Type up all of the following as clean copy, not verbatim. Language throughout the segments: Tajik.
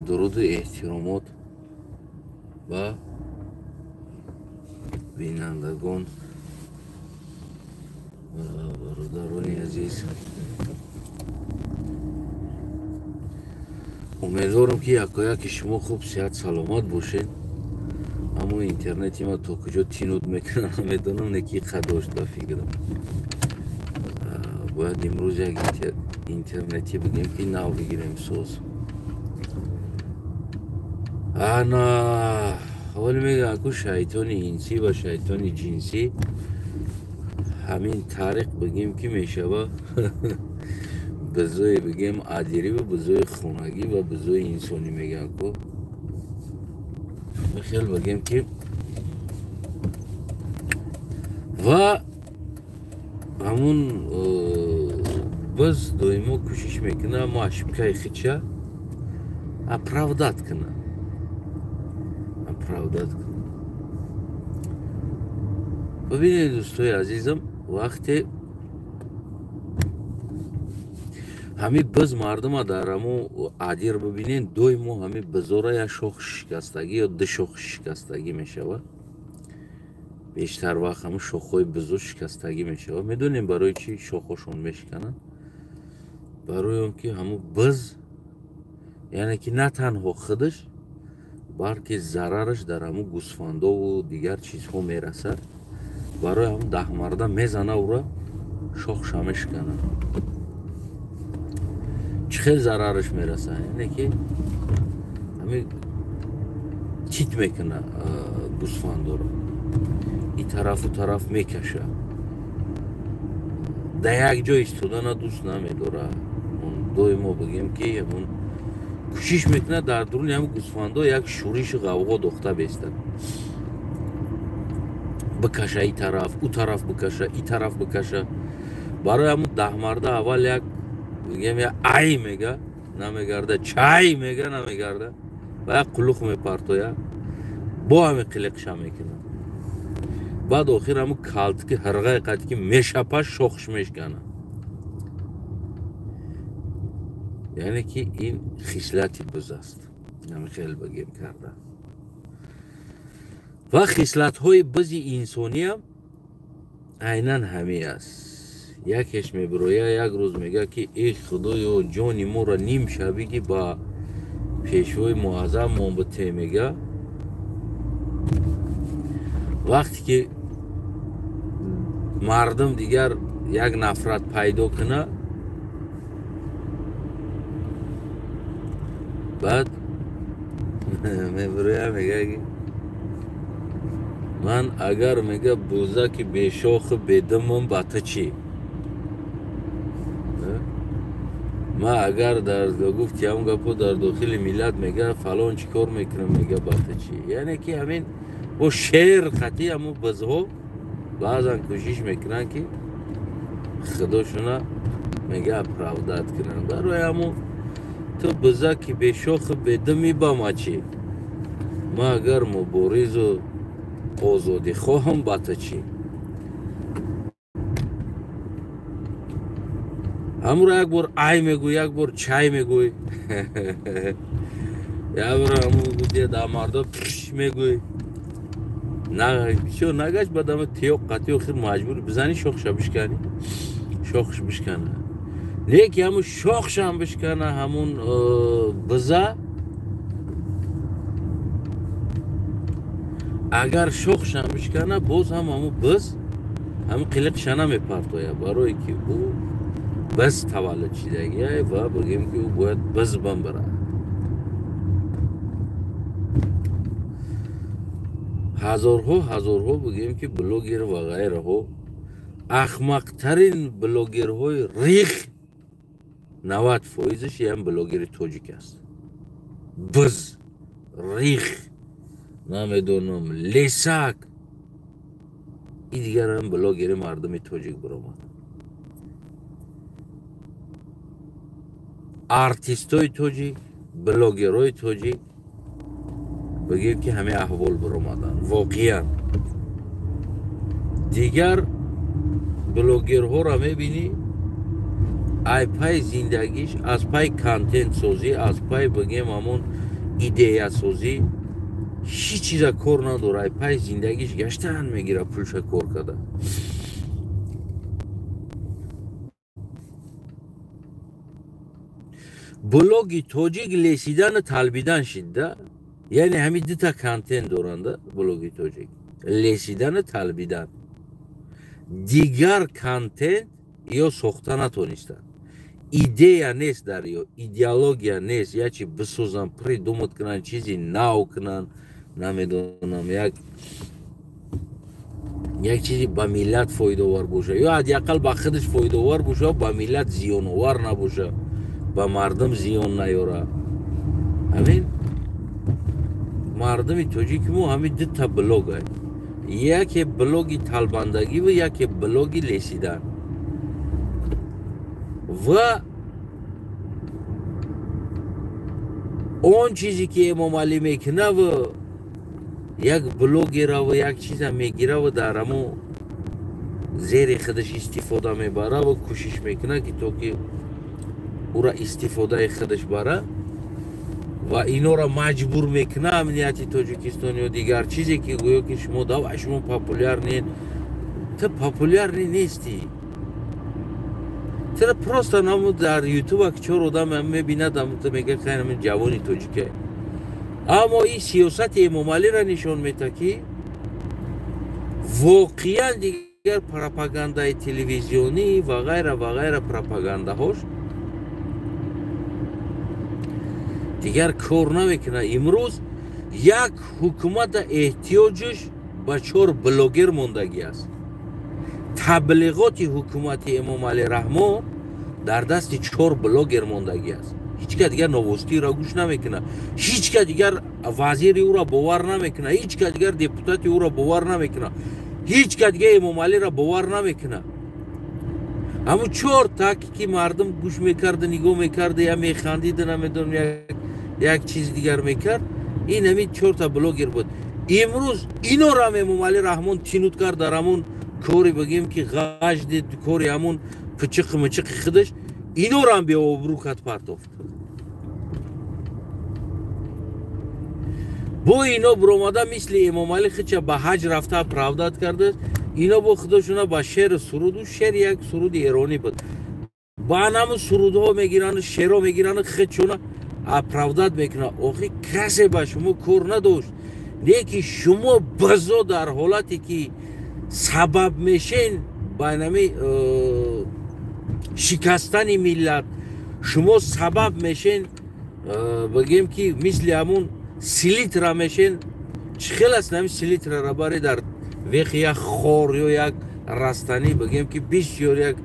Дуруду эҳтиромот ба бинандагон ва бародарони азиз. Умедворам, ки якояки шумо хуб, сеҳат, саломат бошед. Аммо интернети ма то куҷо тинуд мекунад, намедонам, неки қадошт ба фикрам. Бояд имрӯз як интернетӣ бигем, ки нав бигирем соз. Ана ҳоли мегӯянд, ку шайтони инсӣ ва шайтони ҷинсӣ ҳамин тариқ бигем, ки мешава бизои бигем адирӣ ва бизои хонагӣ ва бизои инсонӣ мегӯянд ку. Хел бигем, ки ва ҳамун биз доимо кӯшиш мекунад мо ошибкаи худша оправдать кунад, оправдать кунад. Бибинед, дӯстои азизам, вақте ҳамин биз мардума дар ҳамо адир бибинед, доимо ҳамин бизора як шох шикастагӣ ё ду шох шикастагӣ мешавад. Бештар вақт ҳамун шохҳои бизо шикастагӣ мешавад. Медонем, барои чӣ шохҳошон мешикананд? Барои он ки ҳамун биз, яъне ки на танҳо худаш, балки зарараш дар ҳамун гӯсфандову дигар чизҳо мерасад. Барои ҳамун даҳмарда мезана ура, шохша мешиканад. Чӣ хел зарараш мерасад? Яъне ки ҳамин чит мекуна гӯсфандоро, и тарафу тараф мекаша, дар як ҷо истодана дӯст намедорад. Доимо бигем, ки ҳамун кӯшиш мекунад дар дуруни ҳамин гӯсфандо як шӯришу ғавғо дохта бестад, бикаша и тараф, ӯ тараф бикаша, и тараф бикаша. Барои ҳамун даҳмарда аввал як бигем як ай мега, намегарда, чай мега, намегарда, ва як қулуқ мепартоя, бо ҳамин қилиқша мекунад. Баъд охир ҳамун калтики ҳирғаи қати ки мешапа, шохш мешканад. Яъне ки ин хислати биз аст, ҳамин хел бигем карда. Ва хислатҳои бизи инсониам айнан ҳамин аст. Якеш мебироя, як рӯз мега, ки э худоё, ҷони моро ним шабӣ ки ба пешвои муаззам мон бите, мега. Вақте ки мардум дигар як нафрат пайдо кунад, баъд мебироя, мега, ки ман агар, мега, бузаки бешоху бедумам, ба ту чӣ? Ман агар дар гуфти ҳамн гапо дар дохили миллат, мега, фалон чӣ кор мекунам, мега, ба ту чӣ? Яъне ки ҳамин бо шер қатӣ ҳамун бизҳо баъзан кӯшиш мекунанд, ки худошуна, мега, оправдать кунанд. Барои ҳамун ту бузаки бешоху бедуми, ба ма чӣ? Ман агар муборизу озодихоҳам, ба ту чӣ? Ҳамуро як бор ай мегӯй, як бор чай мегӯй, як бор ҳамун дамардо пш мегӯй, бисёр нагашт, баъд ама тиёқ қатӣ охир маҷбур бизанӣ, шохша бишканӣ, шохш бишкана. Не ки ҳамун шохшам бишкана, ҳамун биза агар шохшам бишкана, боз ҳам ҳамун биз ҳамун қилиқша намепартояд, барое ки ӯ биз таваллуд шидагиай ва бигем, ки ӯ бояд биз бимбирад. Ҳазорҳо, ҳазорҳо, бигем, ки блогер ва ғайраҳо, ахмақтарин блогерҳои рих, 90 фоизаш ям блогери тоҷик аст. Биз рих, намедонам, лесак и дигарам блогери мардуми тоҷик биромад. Артистои тоҷик, блогерҳои тоҷик, бигем, ки ҳамин аҳвол биромаданд. Воқеан дигар блогерҳоро мебинӣ, ай пай зиндагиш, аз пай контентсозӣ, аз пай, бигем, ҳамон Идеясозӣ ҳеҷ чиза кор надора, ай пай зиндагиш гаштан мегира пулша кор карда. Блоги тоҷик лесидану талбидан шидда, яъне ҳамин дута контент доранда блоги тоҷик, лесидану талбидан. Дигар контент ё сохта натонистанд. Идея нест дар ё, идеология нест, я чи бисозанд, придумат кунанд, чизи нав кунанд, намедонам, як чизи ба миллат фоидаовар боша, ё ҳадди ақал ба худаш фоидаовар боша, ба миллат зиёновар набоша, ба мардум зиён наёра. Ҳамин мардуми тоҷики мо ҳамин дута блог аст, яке блоги талбандагӣ ва яке блоги лесидан. Ва он чизе ки Эмомалӣ мекунав, як блогера ва як чиза мегира ва дар ҳамо зери худаш истифода мебара ва кӯшиш мекунад, ки то ки ӯра истифодаи худаш бара ва инора маҷбур мекуна амнияти Тоҷикистон ё дигар чизе ки гӯё ки шумо давай, шумо популярный, ту популярный нестӣ. Тра просто наму дар ютуба ки чор одам мебинад, ту мега хайр, ҳамин ҷавони тоҷика. Аммо ин сиёсати Эмомалиро нишон медиҳад, ки воқеан дигар пропагандаи телевизионӣ ва ғайра ва ғайра пропагандаҳош дигар кор намекунад. Имрӯз як ҳукумата эҳтиёҷаш ба чор блогер мондагӣ аст. Таблиғоти ҳукумати Эмомалӣ Раҳмон дар дасти чор блогер мондагӣ аст. Ҳеҷ ка дигар новостиро гӯш намекунад, ҳеҷ ка дигар вазири ӯро бовар намекунад, ҳеҷ ка дигар депутати ӯро бовар намекунад, ҳеҷ ка дигар Эмомалиро бовар намекунад. Ҳамун чор таки ки мардум гӯш мекарда, нигоҳ мекарда, я механдида, намедонам, як чиз дигар мекард, ин ҳамин чорта блогер буд. Имрӯз инорам Эмомалӣ Раҳмон тинут кард дар ҳамун кори, бигем ки ғажди кори ҳамун пичиқи мичиқи худаш, инорам беобрӯ кард, партофт. Бо ино биромада мисли Эмомалӣ худша ба ҳаҷ рафта оправдать кардааст. Ино бо худошона ба шеъри суруду шеър, як суруди эронӣ буд, ба анаму сурудҳо мегирану шеърҳо мегирану худшона оправдать мекунад. Охи касе ба шумо кор надошт, не ки шумо бизо дар ҳолате ки сабаб мешен ба нами шикастани миллат, шумо сабаб мешен, бигем ки мисли ҳамун селитра мешен. Чӣ хел аст нами селитрара баре дар вехи як хор ё як растанӣ, бигем ки бисёр як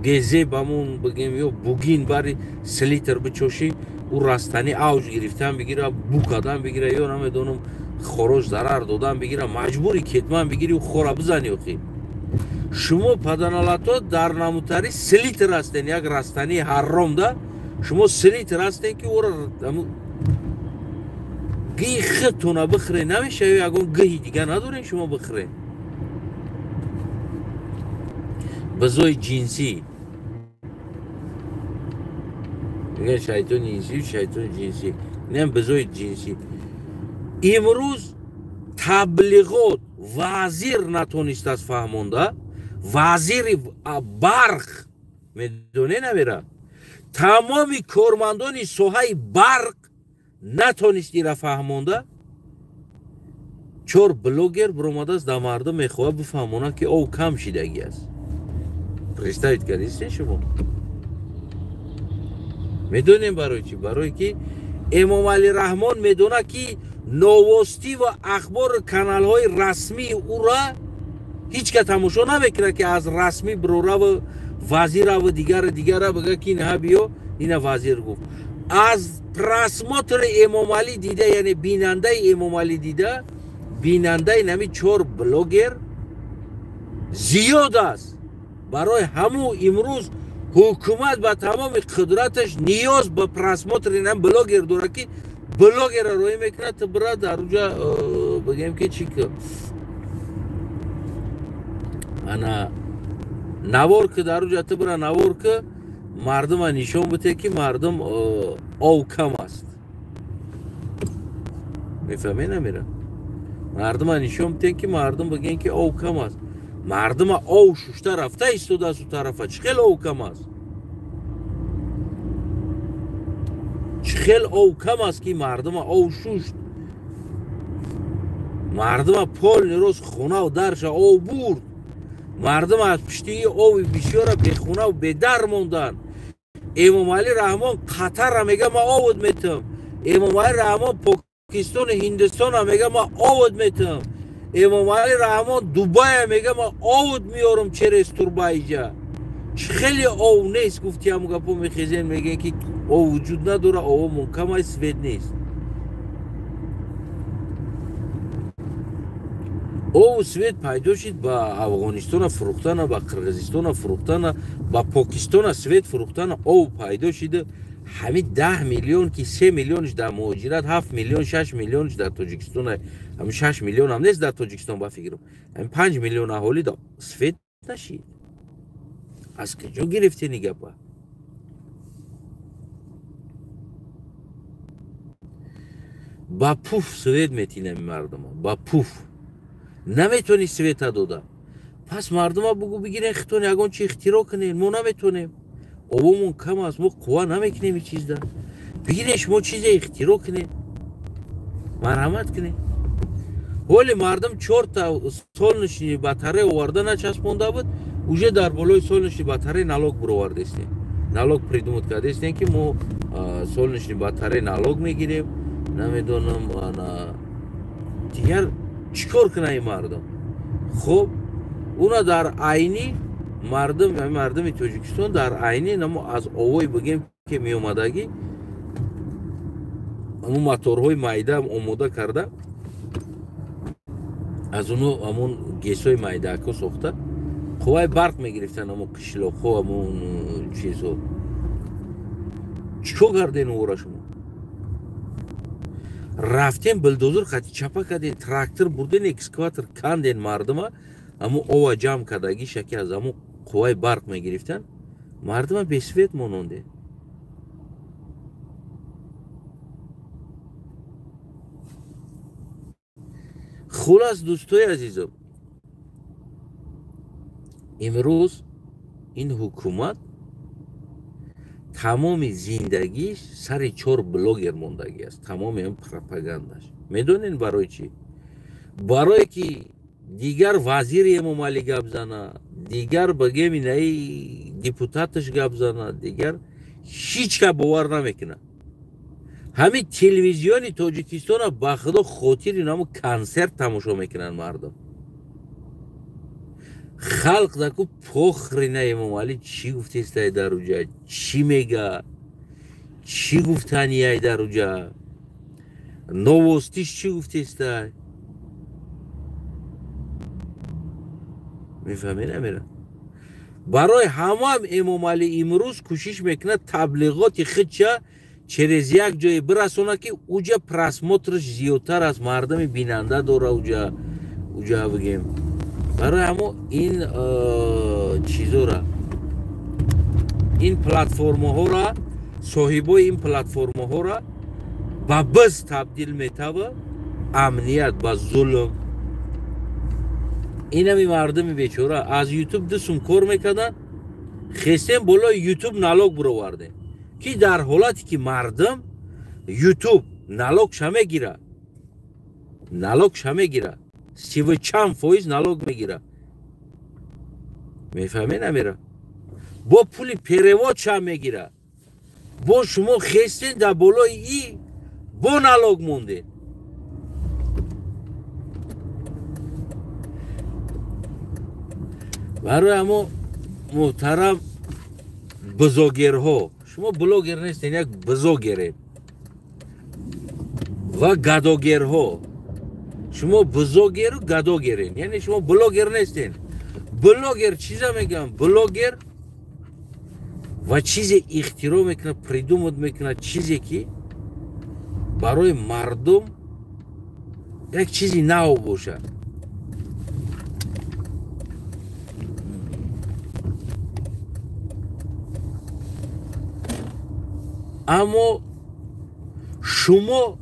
безеб ҳамун, бигем, ё бугин бари селитр бичошӣ, ӯ растанӣ авҷ гирифтан бигира, бу кардан бигира, ё намедонам, хорош зарар додан бигира, маҷбури кетман бигири ӯ хора бизани. Охи шумо паданалато дар намутари селитр ҳастен, як растании ҳарромда шумо селитр ҳастен, ки ӯро гиҳи худтона бихӯре намешава, ё ягон гиҳи дига надорем шумо бихӯре. Бизои ҷинсӣ мегӯянд, шайтони инсӣ, шайтони ҷинсӣ, инам бизои ҷинсӣ. Имрӯз таблиғот вазир натонистааст фаҳмонда, вазири барқ медоне намера, тамоми кормандони соҳаи барқ натонист ира фаҳмонда. Чор блогер биромадааст дар мардум мехоҳад бифаҳмонад, ки ов кам шидагӣ аст. Представить кардистен шумо? Медонем барои чӣ? Барое ки Эмомалӣ Раҳмон медонад, ки новостӣ ва ахбори каналҳои расмии ӯра ҳеҷ ка тамошо намекунад, ки аз расмӣ бирораву вазираву дигару дигара бигӯ, ки инҳа биё, ина вазир гуфт. Аз просмотри Эмомалӣ дида, яъне бинандаи Эмомалӣ дида, бинандаи нами чор блогер зиёд аст. Барои ҳамун имрӯз ҳукумат ба тамоми қудраташ ниёз ба просмотри нам блогер дорад, ки блогера роӣ мекунад, ту бира дар уҷа, бигем ки чӣ, ана навор ки дар уҷа ту бира навор ки мардума нишон бите, ки мардум ов кам аст. Мефаҳмед намера? Мардума нишон битен ки мардум бигӯянд ки ов кам аст. Мардума ов шушта рафта истодааст у тарафа. Чӣ хел ов кам аст? Чӣ хел ов кам аст ки мардума ов шушт? Мардума полный рост хонаву дарша ов бурд. Мардум аз пуштии ови бисёра бехонаву бедар монданд. Эмомалӣ Раҳмон Қатарра мега ма овод метам. Эмомалӣ Раҳмон Покистону Ҳиндистонро мега ма овод метам. Эмомалӣ Раҳмон Дубая мега ма овод меорам через турба иҷа. Чӣ хеле ов нест гуфти ҳамун гапо мехезен мегӯянд ки ов вуҷуд надора, овомон кам аст, свет нест. Ову свет пайдо шид ба Афғонистона фурӯхтана, ба Қирғизистона фурӯхтана, ба Покистона свет фурӯхтана ов пайдо шида. Ҳамин 10 миллион ки 3 миллионш дар муҳоҷират, 7 миллион, 6 миллионш дар Тоҷикистон, ҳамин 6 миллион ҳам нест дар Тоҷикистон ба фикрам. Ҳамин 5 миллион аҳолӣ да свет нашид. Аз куҷо гирифтени гапа? Ба пуф свет метинами мардума, ба пуф. Наметони света дода. Пас мардума бугу бигирен хитон ягон чи ихтироъ кунен, мо наметонем. Овомон кам аст, мо қувва намекунем ин чизда. Бигирен шумо чизе ихтироъ кунен, марҳамат кунен. Ҳоли мардум 4та солнечный батарея оварда начаспонда буд, уже дар болои солнечный батарея налог буровардестем. Налог придумать кардестем ки мо солнечный батарея налог мегирем, намедонам дигар чӣ кор кунад ин мардум? Хуб, уна дар айни мардум, мардуми Тоҷикистон дар айни намо аз овои бигем ки меомадагӣ ҳамун моторҳои майда омода карда, аз уно ҳамун гесҳои майдаако сохта қувваи барқ мегирифтанд ҳамун қишлоқҳо, ҳамун чизҳо. Чӣ кор карден ора шумо? Рафтем булдозер хати чапа кардем, трактор бурден, экскаватор канден мардума, ҳамун ова ҷамъ кардагиша ки аз ҳамун қувваи барқ мегирифтанд, мардума бесвет монондем. Хулас дӯстои азизам, имрӯз ин ҳукумат тамоми зиндагиш сари 4 блогер мондагӣ аст, тамоми ин пропагандаш. Медонед барои чӣ? Барое ки дигар вазири Эмомалӣ гап зана, дигар бигем инаи депутаташ гап зана, дигар ҳеҷ кас бовар намекунад. Ҳамин телевизиони Тоҷикистона ба худо хотири намо консерт тамошо мекунанд мардум. Халқ даку похрина Эмомалӣ чӣ гуфтестай дар уҷа, чӣ мега, чӣ гуфтанияй дар уҷа, новостиш чӣ гуфтестай. Мефаҳмед намера? Барои ҳамаам Эмомалӣ имрӯз кӯшиш мекунад таблиғоти худша через як ҷое бирасонад ки уҷа просмотрш зиёдтар аст, мардуми бинанда дора уҷа бигем. Барои ҳамо ин чизора, ин платформаҳора, соҳибои ин платформаҳора ба биз табдил метава, амният ба зулм. Инами мардуми бечора аз ютуб 2 сум кор мекарданд, хестем болои ютуб налог буровардем ки дар ҳолате ки мардум ютуб налогша мегирад, налогша мегирад, 30 чанд фоиз налог мегирад. Мефаҳмед намера? Бо пули переводша мегирад. Бо шумо хестен дар болои и бо налог мондед. Барои ҳамо муҳтарам бузогерҳо, шумо блогер нестед, як бузогеред ва гадогерҳо. Шумо бузогеру гадогеред, яъне шумо блогер нестед. Блогер чиза мегӯям? Блогер ва чизе ихтироъ мекунад, придумать мекунад, чизе ки барои мардум як чизи нав бошад. Аммо шумо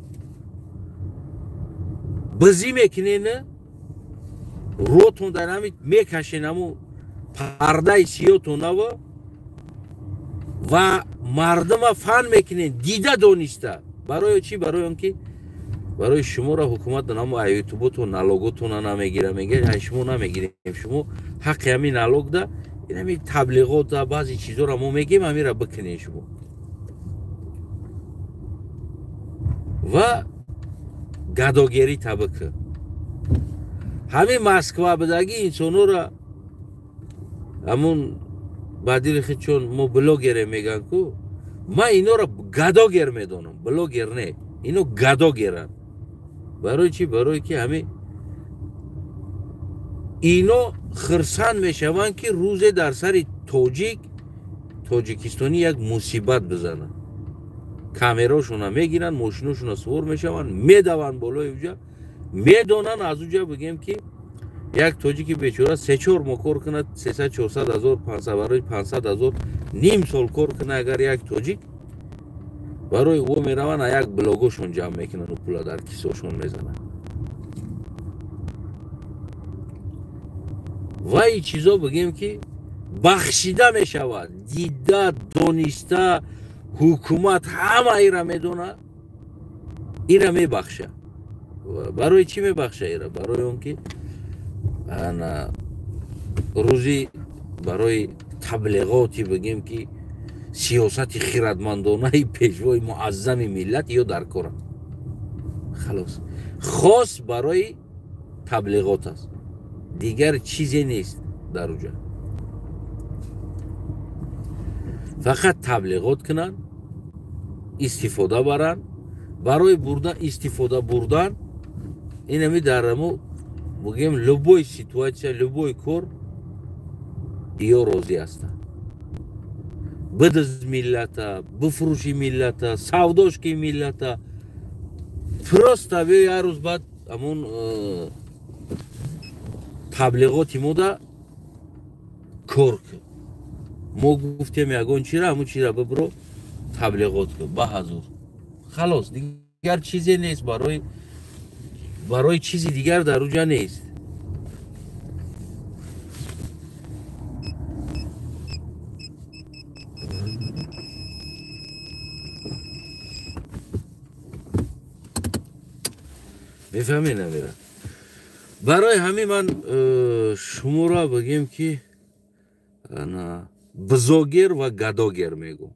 Бизӣ мекунен, рӯтон дар ҳами мекашен ҳаму пардаи сиётонава ва мардума фан мекунен дида дониста. Барои чӣ? Барои он ки барои шуморо ҳукумат намо ютуботон налоготона намегира, мегӯяд ай шумо намегирем, шумо ҳаққи ҳамин налог да инами таблиғота баъзе чизоро мо мегем, ҳамира бикунен шумо. Ва гадогерӣ табикӣ. Ҳамин Москва будагӣ инсонора ҳамун ба дили хид чун мо блогере меган ку, ман инора гадогер медонам, блогер не, ино гадогеранд. Барои чӣ? Барои ки ҳамин ино хирсанд мешаванд ки рӯзе дар сари тоҷик тоҷикистонӣ як мусибат бизананд. Камераошона мегиранд, мошиношона сувор мешаванд, медаванд болои уҷа, медонанд аз уҷа бигем ки як тоҷики бечора 3-4 моҳ кор кунад, 300-400 ҳазор, 500 барои 500 ҳазор ним сол кор кунад агар як тоҷик, барои ӯ мераванд як блогошон ҷамъ мекунанд ва пула дар кисошон мезананд. Ва ин чизо бигем ки бахшида мешавад, дида дониста ҳукумат ҳама ира медонад, ира мебахша. Барои чӣ мебахша ира? Барои он ки ана рӯзи барои таблиғоти бигем ки сиёсати хирадмандонаи пешвои муаззами миллат ё дар коранд. Халос, хос барои таблиғот аст, дигар чизе нест дар уҷа. Фақат таблиғот кунанд, истифода баранд. Барои бурдан истифода бурдан инами дараму бигем любой ситуация, любой кор ё розӣ ҳастанд. Бидиз миллата, бифурӯши миллата, савдош ки миллата. Просто биё як рӯз баъд ҳамун таблиғоти мода кор кун. Мо гуфтем ягон чира, ҳамун чира бибро таблиғот кун ба ҳазур. Халос, дигар чизе нест, барои чизи дигар дар уҷа нест. Мефаҳмед намера? Барои ҳамин ман шуморо бигем ки бизогер ва гадогер мегӯм,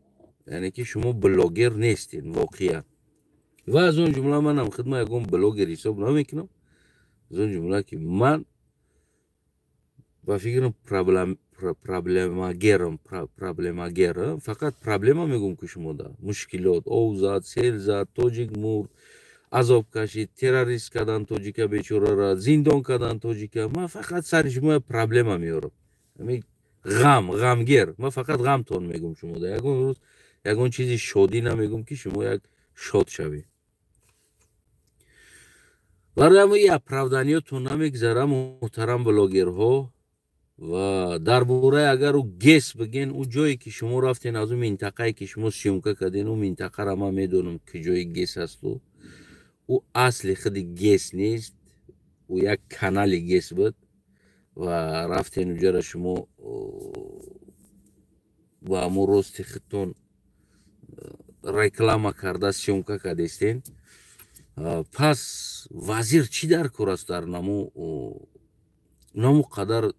яъне ки шумо блогер нестед воқеан. Ва аз он ҷумла манам хидма ягон блогер ҳисоб намекунам, аз он ҷумла ки ман ба фикрам проблемагерам, проблемагерам, фақат проблема мегӯм ки шумо да мушкилот, ов зад, сел зад, тоҷик мурд, азоб кашид, террорист кардан тоҷика бечорара, зиндон кардан тоҷика. Ман фақат сари шумо проблема меорам. Ҳамин ғам, ғамгер. Ман фақат ғамтон мегӯм шумо да. Ягон рӯз ягон чизи шодӣ намегӯм ки шумо як шод шавед. Барои ҳамин ин оправданиётон намегзара муҳтарам блогерҳо. Ва дар бораи агар ӯ ГЭС биген, ӯ ҷое ки шумо рафтен, аз ӯ минтақае ки шумо съёмка карден, ӯ минтақаро ман медонам ки ҷои ГЭС асту. Ӯ асли худи ГЭС нест, ӯ як канали ГЭС буд ва рафтен уҷара шумо ба ҳамун рости худтон реклама карда съёмка кардестен. Пас вазир чӣ дар кор аст дар наму қадар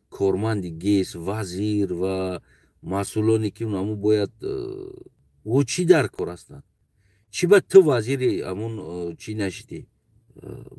корманди ГЭС, вазир ва масъулоне ки наму бояд ӯ чӣ дар кор ҳастанд? Чӣ ба ту вазири ҳамун чӣ нашидӣ,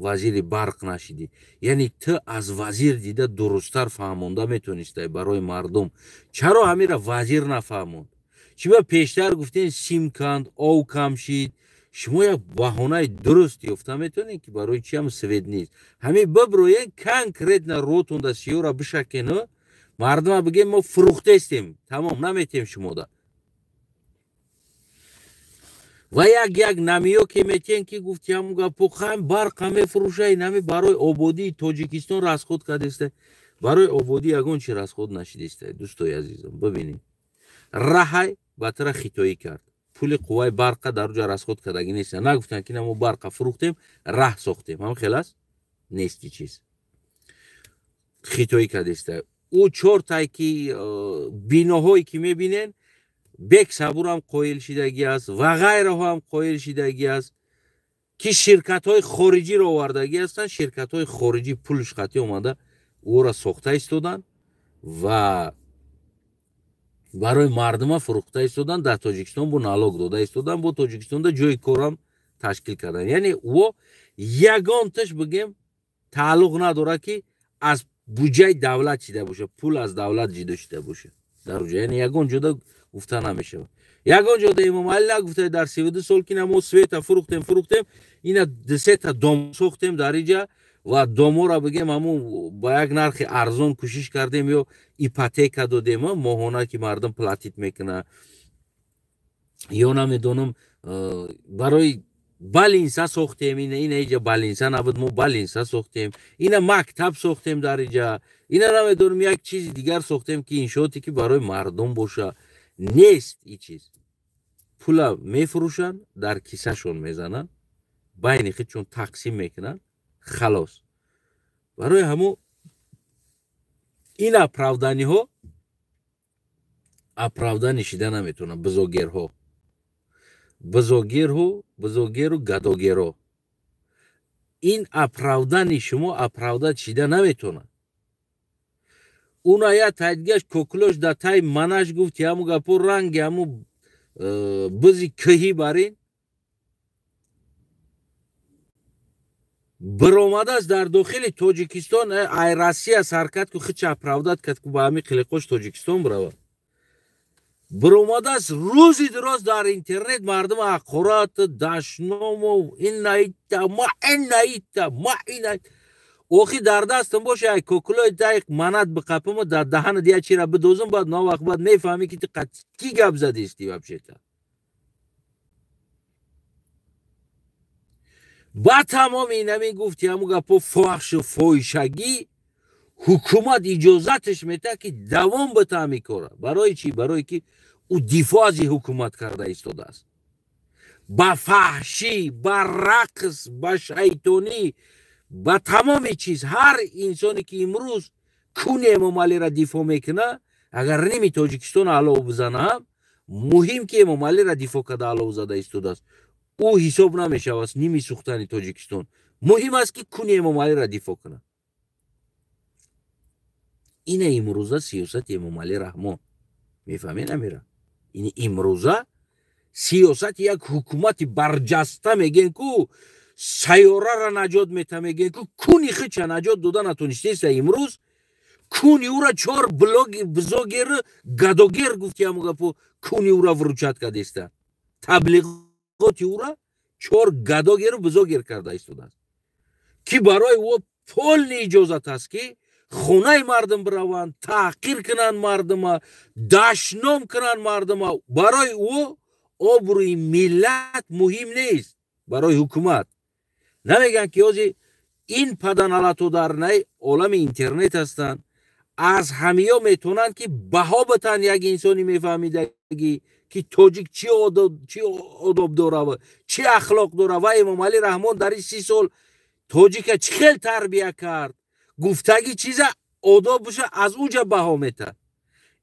вазири барқ нашидӣ? Яъне ту аз вазир дида дурусттар фаҳмонда метонистай барои мардум. Чаро ҳамира вазир нафаҳмонд? Чӣ ба пештар гуфтен сим канд, ов кам шид? Шумо як баҳонаи дуруст ёфта метонед ки барои чи ҳам свет нест. Ҳамин биброен конкретно ротонда сиёра бишакену мардума бигем мо фурӯхтестем, тамом наметем шумода. Ва як намиё ки метен ки гуфти ҳамун гапо хам барқа мефурӯша, инами барои ободии Тоҷикистон расход кардеста. Барои ободӣ ягон чи расход нашидеста, дӯстои азизам. Бибинед, раҳай ба тара хитоӣ кард. Пули қувваи барқа дар уҷа расход кардагӣ нест. Нагуфтанд ки на мо барқа фурӯхтем, раҳ сохтем. Ҳам хел аст? Нести чиз хитоӣ кардеста. Ӯ чортай ки биноҳое ки мебинен, Бек Сабурам қоил шидагӣ аст ва ғайраҳоам қоил шидагӣ аст, ки ширкатҳои хориҷиро овардагӣ ҳастанд. Ширкатҳои хориҷӣ пулш қатъӣ омада ӯро сохта истоданд ва барои мардума фурӯхта истоданд. Дар Тоҷикистон бо налог дода истоданд, бо Тоҷикистонда ҷои корам ташкил карданд. Яъне ӯ ягонташ бигем тааллуқ надорад, ки аз буҷаи давлат чида бошад, пул аз давлат ҷидо шида бошад дар уҷа. Яъне ягон ҷода гуфта намешавад. Ягон ҷода Эмомалӣ нагуфта дар 32 сол, ки на мо света фурӯхтем, ина дусета дом сохтем дар иҷа ва домора бигем ҳамун ба як нархи арзон кӯшиш кардем ё ипотека додем моҳона, ки мардум платить мекунад, ё намедонам, барои больница сохтем, ина иҷа больница набуд, мо больница сохтем, ина мактаб сохтем дар иҷа, ина намедонам, як чизи дигар сохтем, ки иншооте ки барои мардум боша. Нест и чиз. Пула мефурӯшанд, дар кисашон мезананд, байни худшон тақсим мекунанд, халос. Барои ҳамо ин оправданиҳо оправдани шида наметавонанд. Бизогерҳо, бизогерҳо, бизогеру гадогеро, ин оправдани шумо оправдать шида наметавонад. Уна я тайдгаш кокулош да тай манаш гуфт, ҳаму гапо ранги ҳаму бизи кӯҳӣ барин биромадааст дар дохили Тоҷикистон. Ай Россия саркат ку хича оправдать кард, ку ба ҳами қилиқош Тоҷикистон биравад. Биромадааст рӯзи дуроз дар интернет мардум ҳақорат, дашному, инаита ма, инаита ма, ина. Охи дар дастам боша, ай кокулои тай манат биқапаму дар даҳанат як чира бидозам, баъд навақт баъд мефаҳмӣ, ки ту ки гап задисти вообще-то. Ба тамоми инамин гуфти ҳаму гапо фаҳшу фоҳишагӣ ҳукумат иҷозаташ метаҳад, ки давом бита ҳамин кора. Барои чӣ? Барое ки ӯ дифоъ аз ин ҳукумат карда истодааст. Ба фаҳшӣ, ба рақс, ба шайтонӣ, ба тамоми чиз. Ҳар инсоне ки имрӯз куни Эмомалиро дифоъ мекунад, агар ними Тоҷикистон алов бизана ҳам, муҳим ки Эмомалиро дифоъ карда алов зада истодааст, ӯ ҳисоб намешавад ними сӯхтани Тоҷикистон. Муҳим аст, ки куни Эмомалиро дифоъ кунад. Ина имрӯза сиёсати Эмомалӣ Раҳмон, мефаҳмед, амира? Ин имрӯза сиёсати як ҳукумати барҷаста мегӯем, ку сайёрара наҷот мета, мегӯем, ку куни хича наҷот дода натонистеста. Имрӯз куни ӯра чор блоги бизогер гадогер гуфти ҳаму гапо куни ӯра вручать кардеста. Таблиғоти ӯра чор гадогеру бизогер карда истодааст, ки барои ӯ полный иҷозат аст, ки хонаи мардум бираванд, таҳқир кунанд мардума, дашном кунанд мардума. Барои ӯ обрӯи миллат муҳим нест. Барои ҳукумат намегӯянд, ки ҳозир ин паданалато дар най олами интернет ҳастанд, аз ҳамиё метавонанд, ки баҳо битанд як инсони мефаҳмидагӣ, ки тоҷик чӣ одоб дора, чӣ ахлоқ дора ва Эмомалӣ Раҳмон дар ин 30 сол тоҷика чӣ хел тарбия кард. Гуфтагӣ чиза одоб боша, аз уҷа баҳо метад.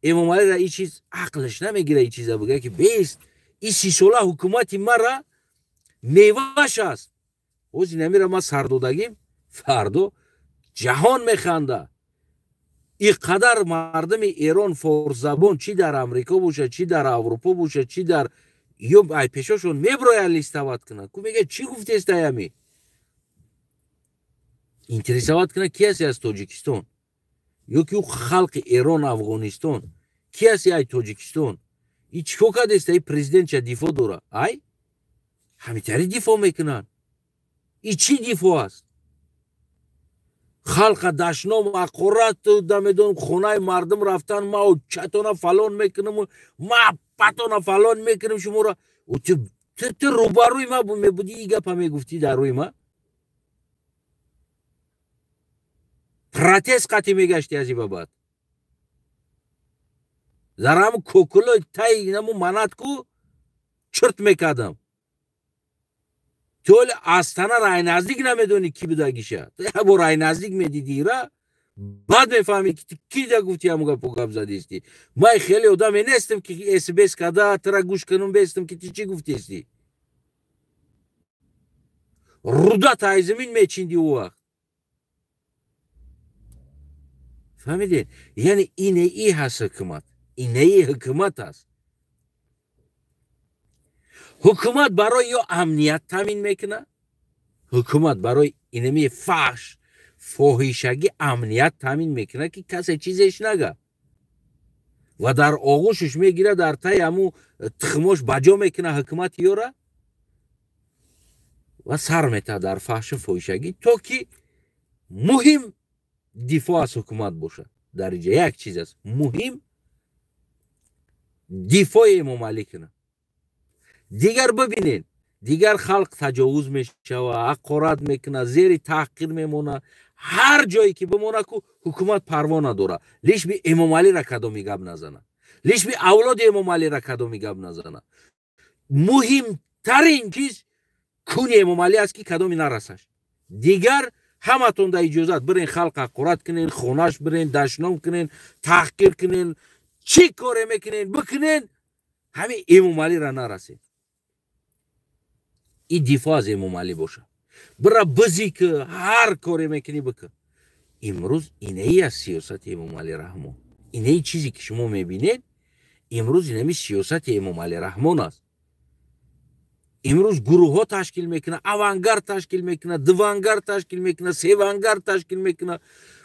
Эмомалиро ин чиз ақлаш намегира, ин чиза бигӯя, ки бест ин 30 сола ҳукумати мара меваш аст. Ҳозир намира ман сардодагим, фардо ҷаҳон механда. Ин қадар мардуми Эрон форсзабон, чӣ дар Амрико боша, чӣ дар Аврупо боша, чӣ дар ё ай пешошон меброяд листовать кунад, ку мега чӣ гуфтест аями интересовать кунад, ки ҳасти аз Тоҷикистон ё ки ӯ халқи Эрон, Афғонистон, ки ҳасти ай Тоҷикистон, и чӣ кор кардеста, и президент ча дифоъ дора, ай ҳамитари дифоъ мекунанд. И чӣ дифоъ аст? Халқа дашном, ҳақорат, намедонам, хонаи мардум рафтан, ма чатона фалон мекунам, ма патона фалон мекунам шуморо. Ту рӯбарӯи ма мебудӣ, и гапа мегуфтӣ дар рӯи ма, протест қатъӣ мегаштӣ. Аз ин ба баъд дар ҳамн кокулои тай наму манат ку чирт мекардам. Ту ҳоли Астана рай наздик намедонӣ, ки будагиша. Ту як бор рай наздик медидира, баъд мефаҳмӣ, ки ту ки да гуфти, ҳамун гапо гап задистӣ. Ман хеле одаме нестам, ки СБС када тура гӯш кунам, бестам, ки ту чӣ гуфтестӣ. Руда тайзимин мечинди ӯ вақт. Фаҳмидед? Яъне ине и ҳаст ҳукумат, инеи ҳукумат аст. Ҳукумат барои ё амният таъмин мекунад, ҳукумат барои инами фаҳш фоҳишагӣ амният таъмин мекунад, ки касе чизеш нага, ва дар оғӯшаш мегирад, дар таи ҳамун тухмош ба ҷо мекунад ҳукумат ёра ва сар метаҳад дар фаҳшу фоҳишагӣ, то ки муҳим дифоъ аз ҳукумат бошад. Дар инҷа як чиз аст муҳим: дифои Эмомалӣ кунад. Дигар бибинед, дигар халқ таҷовуз мешава, ҳақорат мекунад, зери таҳқир мемонад. Ҳар ҷое ки бимонад ку, ҳукумат парво надорад, лишь бы Эмомалиро кадоми гап назана, лишь бы авлоди Эмомалиро кадоми гап назана. Муҳимтарин чиз куни Эмомалӣ аст, ки кадоми нарасаш. Дигар ҳаматон да иҷозат: бирен, халқ ҳақорат кунен, хонаш бирен, дашном кунен, таҳқир кунен, чӣ коре мекунен, бикунен, ҳамин Эмомалиро нарасед. И дифоъ аз Эмомалӣ бошад. Бира, бизи ки ҳар коре мекунӣ, бикун. Имрӯз инеи аст сиёсати Эмомалӣ Раҳмон. Инеи чизе ки шумо мебинед имрӯз, инами сиёсати Эмомалӣ Раҳмон аст. Имрӯз гурӯҳҳо ташкил мекунад, авангард ташкил мекунад, дувангард ташкил мекунад, севангард ташкил мекунад,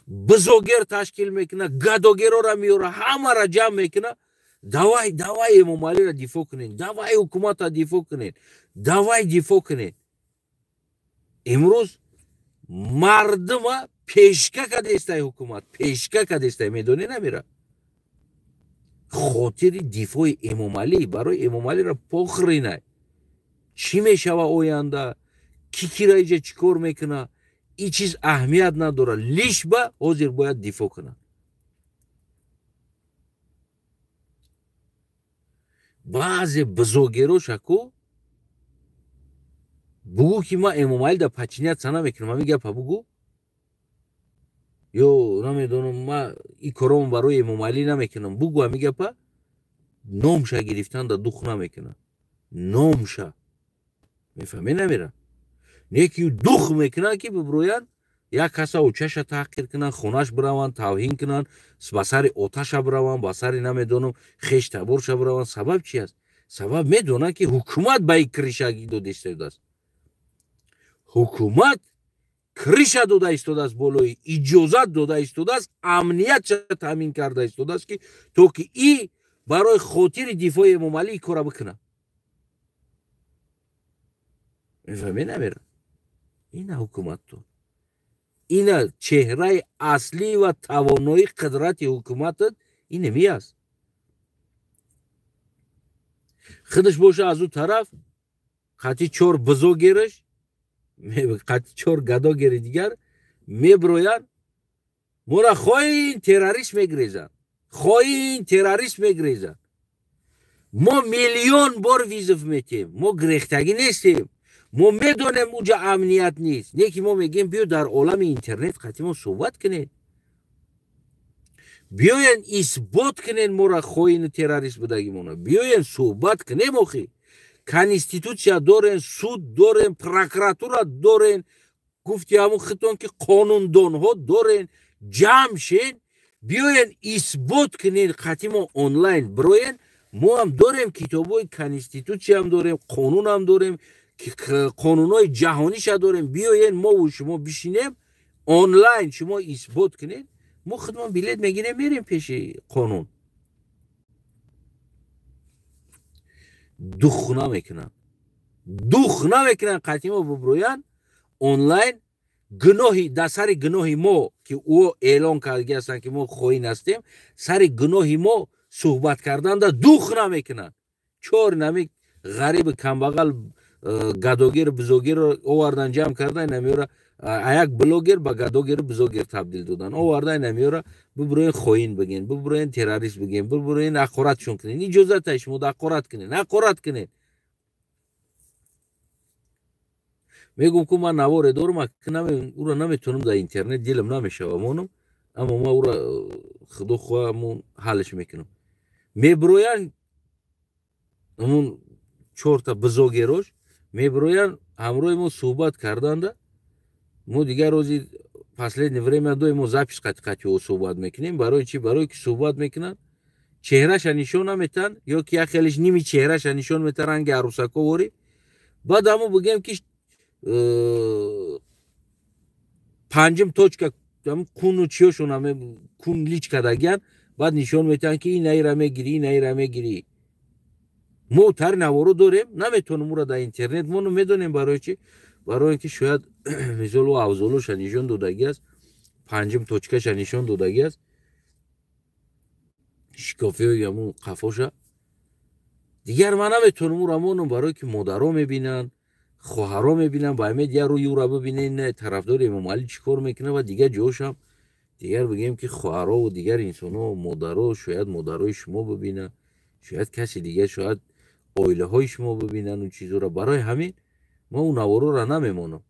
бизогер ташкил мекунад, гадогерора меёра, ҳамаро ҷамъ мекунад. Давай, давай, Эмомалиро дифоъ кунед, давай, ҳукуматро дифоъ кунед, давай, дифоъ кунед. Имрӯз мардума пешка кадестай, ҳукумат пешка кадестай, медонӣ, намера хотири дифои Эмомалӣ. Барои Эмомалиро похринай, чӣ мешава оянда, ки кира иҷа чӣ кор мекуна, ин чиз аҳамият надорад, лишь бы ҳозир бояд дифоъ кунад. Баъзе бизогерошаку бугӯ, ки ман Эмомалӣ да подчиняться намекунам, ҳамин гапа бугӯ, ё намедонам, ман ин коромо барои Эмомалӣ намекунам, бугӯ ҳамин гапа, номша гирифтан да дух намекунад. Номша мефаҳме, намера не ки дух мекунад, ки биброянд, як каса очаша таҳқир кунанд, хонаш бираванд, тавҳин кунанд, ба сари оташа бираванд, ба сари намедонам хеш таборша бираванд. Сабаб чи аст? Сабаб медонанд, ки ҳукумат ба ин крыша дода истодааст, ҳукумат крыша дода истодааст, болои иҷозат дода истодааст, амниятша таъмин карда истодааст, ки то ки и барои хотири дифои Эмомалӣ ин кора бикунад. Мефаҳме, намера? Ина ҳукуматтон, ина чеҳраи аслӣ ва тавонои қудрати ҳукуматат инеми аст. Худаш боша, аз ӯ тараф қати чор бизогераш, қати чор гадогери дигар меброянд, мора хоин террорист мегрезанд, хоин террорист мегрезанд. Мо миллион бор вызов метем, мо грехтагӣ нестем, мо медонем, уҷа амният нест, не ки мо мегӯем: биё, дар олами интернет қати мо суҳбат кунед, биёен, исбот кунед мора хоину террорист будагимона, биёен, суҳбат кунем. Охи конститутсия дорен, суд дорен, прокуратура дорен, гуфти ҳамун хитон, ки қонундонҳо дорен, ҷамъ шен, биёен, исбот кунед, қати мо онлайн бироен. Мо ҳам дорем, китобҳои конститутсиям дорем, қонунам дорем, қонунҳои ҷаҳониша дорем. Биёен, мову шумо бишинем онлайн, шумо исбот кунед, мо худмон билет мегирем, мерем пеши қонун. Дух намекунанд, дух намекунанд қати мо буброянд онлайн. Гуноҳи дар сари гуноҳи мо, ки ӯ эълон кардаги ҳастанд, ки мо хоин ҳастем, сари гуноҳи мо суҳбат карданда дух намекунанд. Чор нами ғариби камбағал, гадогер, бизогерро овардан, ҷамъ кардан, намеёра як блогер ба гадогеру бизогер табдил додан. Овардан, намеёра бибуроен, хоин биген, бибуроен, террорист биген, бибуроен, ҳақоратшон кунен. Иҷозата шумо ҳақорат кунен, ҳақорат кунен. Мегум ку ман наворе дорум, ура наметонам дар интернет, дилам намешава монам, аммо ман ура худо хоҳа мон ҳаллиш мекунам. Меброянд ҳамун чорта бизогерош меброянд ҳамроҳи мо суҳбат карданда. Мо дигар рӯзи последнее время дои мо запись қати ӯ суҳбат мекунем. Барои чӣ? Барои ки суҳбат мекунанд, чеҳраша нишон наметан, ё ки як хелиш ними чеҳраша нишон мета, ранги арӯсако ворӣ. Баъд ҳамо бигем ки панҷум точка куну чиёшон кун лич кардагиян, баъд нишон метаҳанд ки инаира мегирӣ, инаира мегирӣ. Мо тари наворо дорем, наметонем ура дар интернет моно. Медонем барои чӣ? Барои ин ки шояд мисол ӯ авзолоша нишон додагӣ аст, панҷум точкаша нишон додагӣ аст, шикофиҳои ҳамун қафоша. Дигар ман наметонам ура монам, барое ки модаро мебинанд, хоҳаро мебинанд, ба ҳамед як рӯи ура бибинен, тарафдори Эмомалӣ чӣ кор мекунад. Ва дигар ҷошам дигар бигем ки хоҳарову дигар инсонҳо, модаро, шояд модарои шумо бибинанд, шояд каси дигар, шояд оилаҳои шумо бибинанд он чизҳоро. Барои ҳамин ман он наворора намемонам.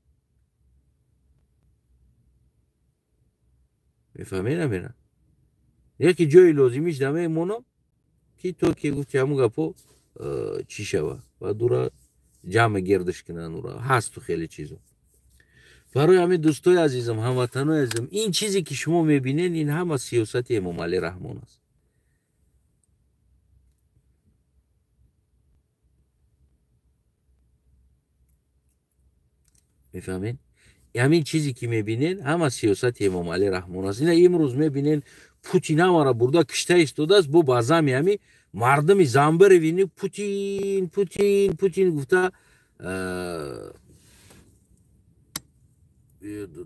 Мефаҳмед, намера яке ҷои лозимиш намемонам, ки то ки гуфти ҳамун гапҳо чӣ шава, баъд ура ҷамъ гирдиш кунанд. Ура ҳасту хеле чизо. Барои ҳамин, дӯстои азизам, ҳамватанои азизам, ин чизе ки шумо мебинед, ин ҳама сиёсати Эмомалӣ Раҳмон аст. Мефаҳмед, ҳамин чизе ки мебинед, ҳама сиёсати Эмомалӣ Раҳмон аст. Ина имрӯз мебинед, Путин ҳамаро бурда кишта истодааст. Бо баъзами ҳами мардуми замбаре вини Путин, Путин, Путин гуфта